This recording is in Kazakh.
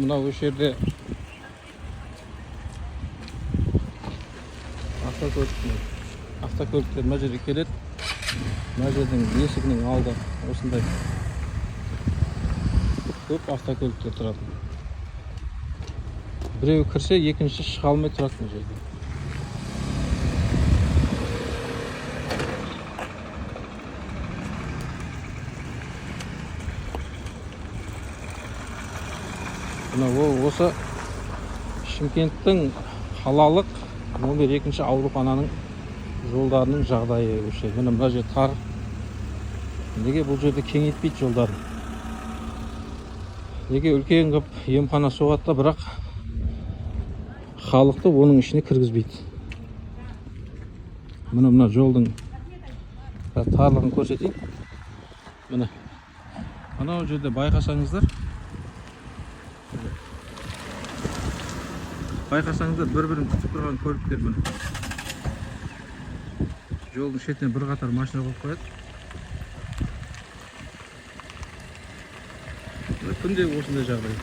Мынау осы жерде автокөліктің, автокөліктер мына жерге келеді. Мына жердің есігінің алды осындай көп автокөліктер тұрады. Біреу кірсе, екіншісі шыға алмай тұрады мына жерде. Мына ол осы Шымкенттің қалалық номер 2 аурухананың жолдарының жағдайы осы жер. Міне, мына жер тар. Неге бұл жерде кеңейтпейді жолдарын? Неге үлкен қылып емхана соғады да, бірақ халықты оның ішіне кіргізбейді? Міне, мына жолдың тарлығын көрсетейін. Міне, анау жерде байқасаңыздар, бір бірін күтіп тұрған көліктер. Міне, жолдың шетіне бір қатар машина қойып қояды. Міне, күнде осындай жағдай.